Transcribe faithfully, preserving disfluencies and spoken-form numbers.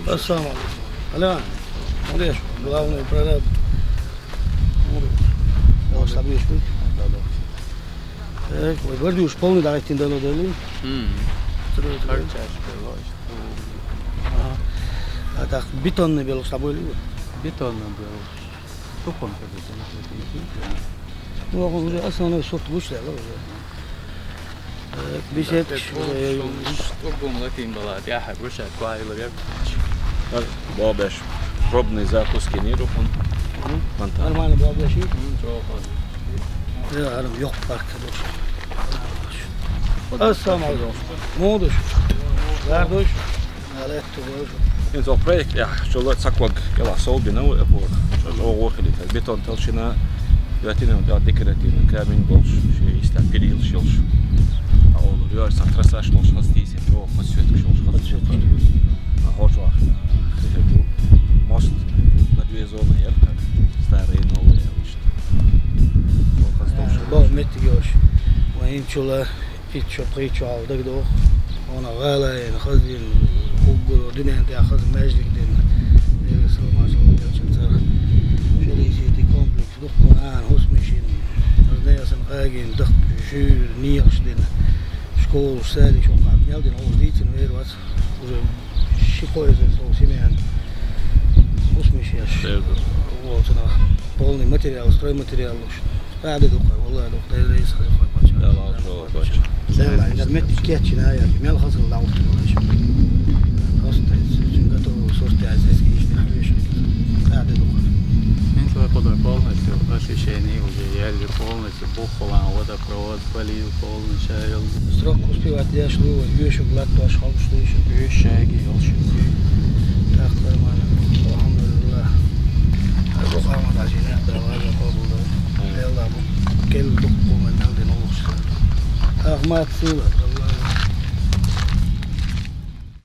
Ассаламу алейкум. Алло, Андрей, главный прораб. Алло, Сабиш. Так, вай бардуш полный дагайтин дало дали. Мм. Трое, трое. Харчаш было. Ага. А так бетонный был с тобой ли? Бетонный был. Тупом как бы. Ну, он уже основной сорт вышли, да, уже. Э, беседки, э, Тупом латин была, я хагуша, квайла, я. Бобеш. Пробный запуск не рухун. Мгм. Фонтан. Нормально, бобеш. Мм, чё, фонтан. Я, арам, ёк, парк, хорош. Ассаламу алейкум. Модуш. Гардуш. Алет, тугуш. Ин зо проект, я, чё, ла, цакваг, гела, сол бина, у, эпор. Чё, чё, гор хили, так, бетон толщина, декоративный, да, декоративный камень больше, ещё есть, так, перил щелш. А он, я, сам трассаж больше, хас десять, о, подсветка щелш, хас. Подсветка. А, хоч вах, а, хе-хе, бу, мост на две зоны, я, так, старые, новые, обычно. О, хас дошо. Бо, мет ёш. Ваим чула. Итчо-пхийчо гьалдагадоху, хьуна гӀалаен, хазлин, уггар дуьнен тӀехь хаза маьждиг дина, Делан салам-маршалла хилча царах, шерийсийти комплекс, дуккха нана, хӀусамашин, хаза несан къагийна, дахка, жуьйра, некъаш дина, школаш, садикаш, хӀокху мел дина, хӀокхуш дийцина вер вац, уже ши-кхо эзар сов семьян хӀусамаш еш. Полный материал, стройматериал луш. Къаьхьа де дукха, валлахӀи, дукха, Дела реза хуьлда хьуна, паччахь. Дела лоцу хьо, паччахь. Дела, иза меттиг кечйина а яц, мел хазалла дӀахӀуттур ву аша. Просто иза, цуьнан готовый сорт яц, эцкий иштта хьан вешан. Къаьхьа де дукха. ХӀинца вай кху дай полностью освещение уже яьлла полностью, буххалан, водопровод, полив полный, шайгал. Срок успевать деш лу, оьшург латтош хьовш ду шу. Оьш шайги йолуш. Так, нормально. Алхьамдулиллах. Алхьамдулиллах. Кел дуккха мел дина вовшах. Ах, мат сила.